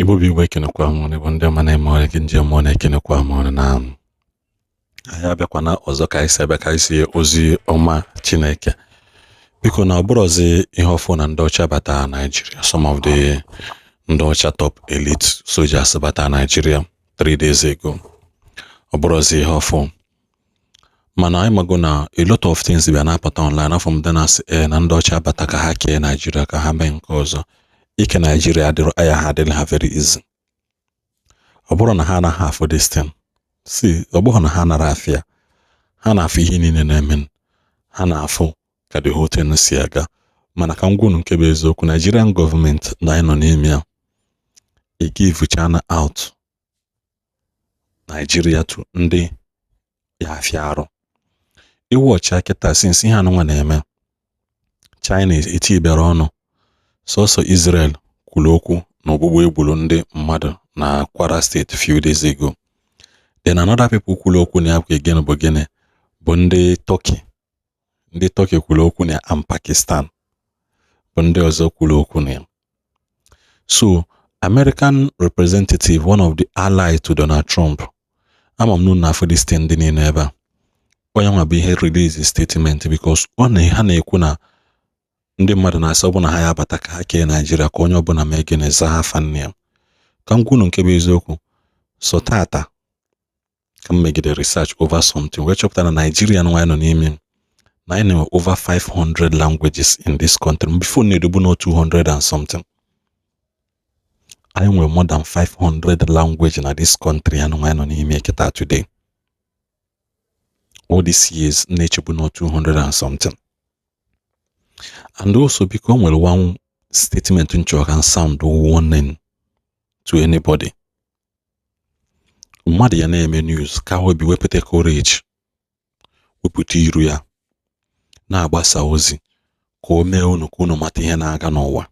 Igbo bụ Igbo, ekenekwa m unu. Bụ ndị ọma na-eme ọrụ gị njem ọ na-ekenekwa m unu na anyị abịakwana ọzọ ka anyị si abịa, ka anyị si ozi ọma Chineke. Biko, na ọ bụrụzi ihe ọfụ na ndị ọcha bata Naijiria. Some of the ndị ọcha top elite soldiers bata Naijiria 3 days ago, ọ bụrụzi ihe ọfụ. Mana anyị mago na a lot of things bịa na-apụta online afọ m dị na-asị ee na ndị ọcha bata ka ha kee Naijiria, ka ha mee nke ọzọ. Ike Naijiria adịrọ aya, ha adịrị ha very easy. Ọ bụrụ na ha anaghị afụ this thing si, ọ bụghị na ha nara afịa, ha na-afụ ihe niile na-eme, ha na-afụ ka the whole thing si aga. Mana ka m gwa unu nke bụ eziokwu, Nigerian gọọmenti na anyị nọ n'ime ya egivuchana out Nigeria to ndị ya afịa arụ iwu ọchịa kịta. Since ihe anụnwa na-eme, China etibere ọnụ, sọsọ Israel kwuru okwu na ogbugbu egburu ndị mmadụ na Kwara State few days ago. Then another people kwuru okwu na ya bụ again bụ gịnị? Bụ ndị Turkey. Ndị Turkey kwuru okwu na ya and Pakistan bụ ndị ọzọ kwuru okwu na ya. So American representative, one of the allies to Donald Trump, ama m na afọ this thing ndị niile ebe a, onye nwa bụ ihe release statement because ọ na ha na-ekwu na ndị mmadụ na-asị ọ bụ na ha ya abata ka ha kee Naijiria, ka onye ọbụla mee gịnị? Zaa afa nne ya. Ka m gwunu nke bụ eziokwu, so tata ka m megide research over something wee chọpụta na Naijiria nwa anyị nọ n'ime na anyị na over 500 languages in this country. Before na-edobu no 200 and something. Anyị nwere more than 500 language na this country ya nwa anyị nọ n'ime kịta today. All these years na-echegbu no 200 and something. And also, biko, o nwere one statement m chọrọ ka sound warning to anybody. Mmadụ ya na-eme news ka obi wepụta courage, wepụta iru ya na-agbasa ozi, ka o mee unu ka unu mata ihe na-aga n'ụwa,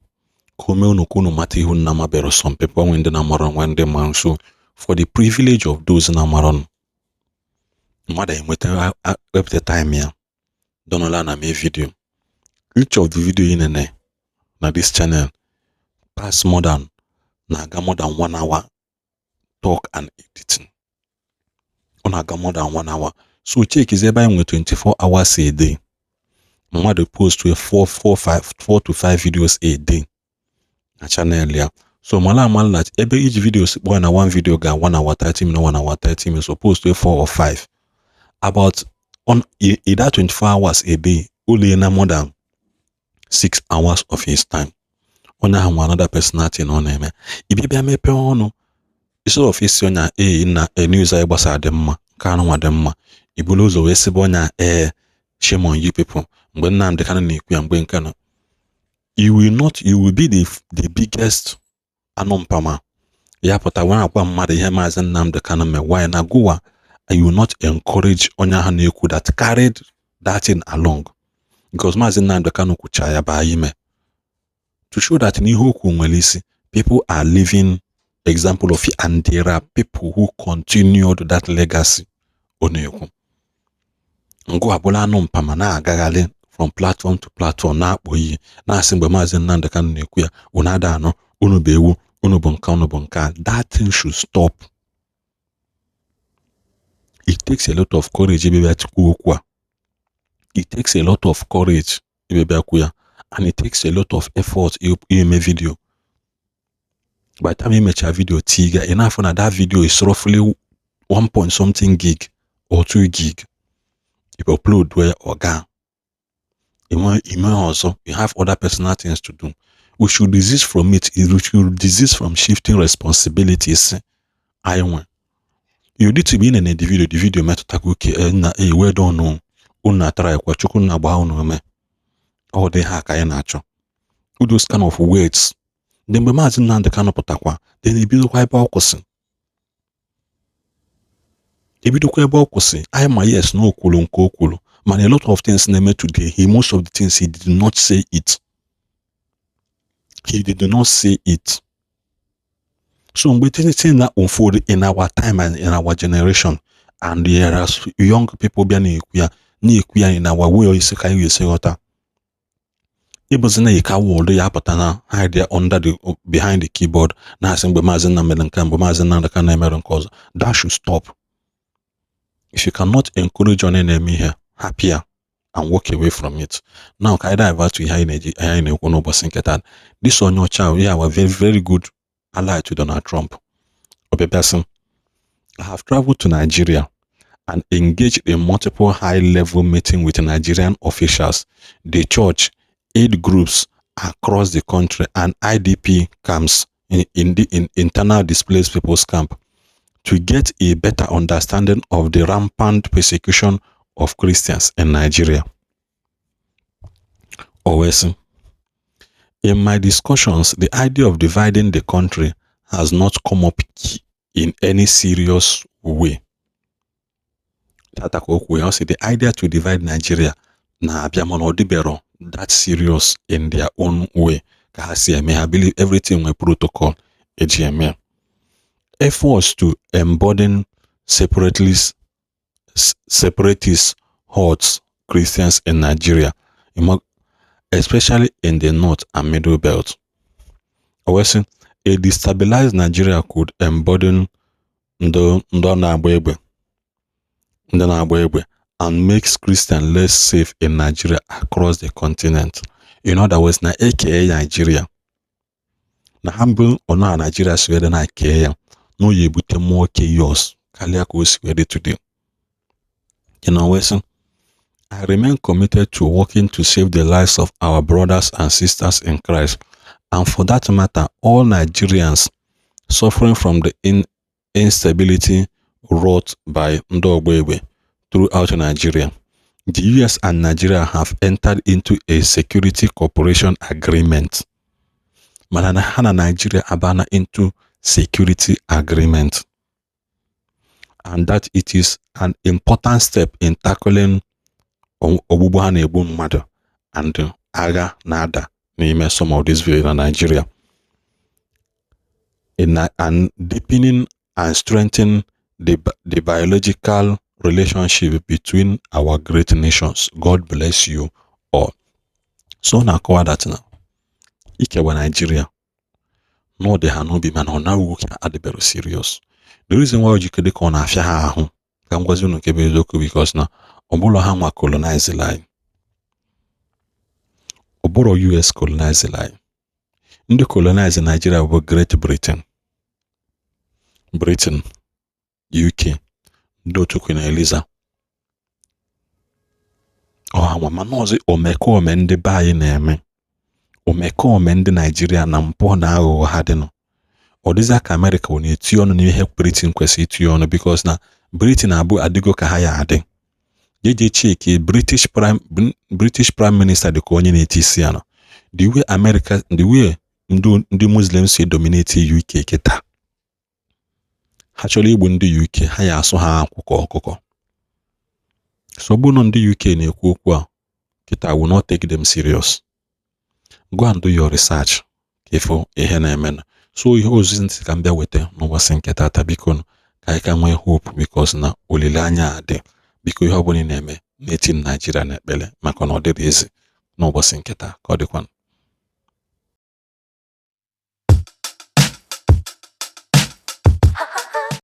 ka o mee unu ka unu mata ihu nna mabere. Some people nwe ndị na-amara, nwe ndị ma nso. For the privilege of those na-amarọ, mmadụ enweta wepụta time ya donola na mee video. Each of the video ị nene na this channel pass more than, na-aga more than one hour talk and editing. Ọ na-aga more than one hour. So chekizi ebe anyị nwere 24 hours a day, mmadụ post 4 4 5 4 to 5 videos a day na channel ya. So mala amala na ebe each videos kpọọ na one video ga 1 hour 30 minutes, 1 hour 30 minutes, so post 4 or 5 about on in that 24 hours a day, o lie na more than 6 hours of his time. Onye ahụ nwe another personality na ọ na-eme. Ịbịa bịa mepee ọnụ, instead of isi onye a ee na news anyị gbasara dị mma, nke anụnwa dị mma, ibulu ụzọ wee sịba onye a ee, shame on you people. Mgbe Nnamdi Kanu na-ekwu ya, mgbe nke nọ, you will not, you will be the biggest anụ mpama ya pụta wee agwa mmadụ ihe Maazị Nnamdi Kanu mee. Why na gụwa you will not encourage onye ahụ na-ekwu that carried that thing along? Because Maazị Nnamdi Kanu kwucha ya baa ime to show that n'ihe okwu nwere isi. People are living example of it, and there are people who continued that legacy. Ọ na-ekwu ngụ abụla anụ mpama na-agagharị from platform to platform na-akpọ iyi, na-asị mgbe Maazị Nnamdi Kanu na-ekwu ya, unu ada anụ, unu bụ ewu, unu bụ nka, unu bụ nka. That thing should stop. It takes a lot of courage ịbịa kwuo okwu a. It takes a lot of courage ịbịa kwuo ya, and it takes a lot of effort ime video. By the time imecha video tiga, ị na-afụ na that video is roughly 1 point something gig or 2 gig. If you upload where oga ime ọzọ, you have other personal things to do. We should desist from it. We should desist from shifting responsibilities anyị nwe. You need to be in the video. The video metụtago oke na e well done, unu na-atara ekwe, Chukwu na agba unu ume. Ọ dị ha ka anyị na-achọ those kind of words. Dị mgbe Maazị Nnamdi Kanu pụtakwa, then ebidokwa ebe ọ kwụsị, ebidokwa ebe ọ kwụsị. Anyị ma, yes, na o kwuru nke o kwuru, mana a lot of things na-eme today, he, most of the things, he did not say it. He did not say it. So mgbe things na unfold in our time and in our generation, and there are young people bịa na-ekwu ya, na-ekwu ya in our way, isi ka anyị ga-esi ghọta. Ịbụzi na ika wọdụ ya apụta na hide ya under the behind the keyboard, na-asị mgbe Maazị Nnamdi mere nke a, mgbe Maazị Nnamdi Kanu na-emere nke ọzọ. That should stop. If you cannot encourage onye na-eme ihe, hapụ and walk away from it. Now, ka anyị divert to ihe anyị na-eji, ihe anyị na-ekwu n'ụbọchị nke taa. This onye ọcha ya wa very, very good ally to Donald Trump. Ọbịabịa sị, "I have traveled to Nigeria and engaged in multiple high-level meetings with Nigerian officials, the church, aid groups across the country, and IDP camps in internal displaced people's camp to get a better understanding of the rampant persecution of Christians in Nigeria." O wee sị, "In my discussions, the idea of dividing the country has not come up in any serious way." Tata ka o kwuo ya, ọ sị the idea to divide Nigeria na-abịa, mana ọ dịbero that serious in their own way ka ha si eme. Ha believe everything nwere protocol eji eme ya. "Efforts to embolden separatist hordes Christians in Nigeria, especially in the north and middle belt." O wee sị, "A destabilized Nigeria could embolden ndị na-agba egbe, ndị na-agba egbe and makes Christians less safe in Nigeria across the continent." In other words, na eke Nigeria na ha bụ ọnụ a Nigeria si wee dị na kee ya na o ya ebute more chaos karịa ka o si wee dị today. Wee sị, "I remain committed to working to save the lives of our brothers and sisters in Christ, and for that matter, all Nigerians suffering from the instability wrought by ndị ọgba egbe throughout Nigeria. The US and Nigeria have entered into a security cooperation agreement." Mana na ha na Nigeria abana into security agreement. "And that it is an important step in tackling ogbugbu ha na-egbu mmadụ and agha na-ada n'ime some of these villages na Nigeria. And deepening and strengthening the biological relationship between our great nations. God bless you all." So ọ na-akọwa that na ikewa Nigeria na ọ dị ha n'obi, mana ọ naghị ka adịbero serious. The reason why o ji dị ka ọ na-afịa ha ahụ, ka m gwazi unu nke bụ eziokwu, because na ọ bụrụ ha nwa colonize anyị, ọ bụrụ US colonize anyị. Ndị colonize Nigeria bụ Great Britain, Britain, UK, ndị otu Queen Eliza, ọha nwa. Mana ọzọ, omekome ndị be anyị na-eme, omekome ndị Naijiria na mpụ na aghụghọ ha dịnụ, ọ dịzịa ka Amerịka ọ na-eti ọnụ n'ihe Britain kwesịrị itinye ọnụ, because na Britain abụ adịgo ka ha ya adị. Jeje cheki British Prime Minister dị ka onye na-eti isi ya nọ. The way America, the way ndị Muslim si dominate UK kịta, ha chọrọ igbu ndị UK, ha ya asụ ha akwụ ka ọkụkọ. So ọ bụrụ na ndị UK na-ekwu okwu a kịta, will not take them serious. Go and do your research ka ịfụ ihe na-eme. Na so ihe ozizi ntị ka m bịa weta n'ụbọchị nke tata, biko, ka anyị ka nwee hope, because na olileanya dị. Biko, ihe ọbụla ị na-eme, na-eti Naijiria n'ekpere, maka na ọ dịrị ezi n'ụbọchị nke taa. Ka ọ dịkwanụ.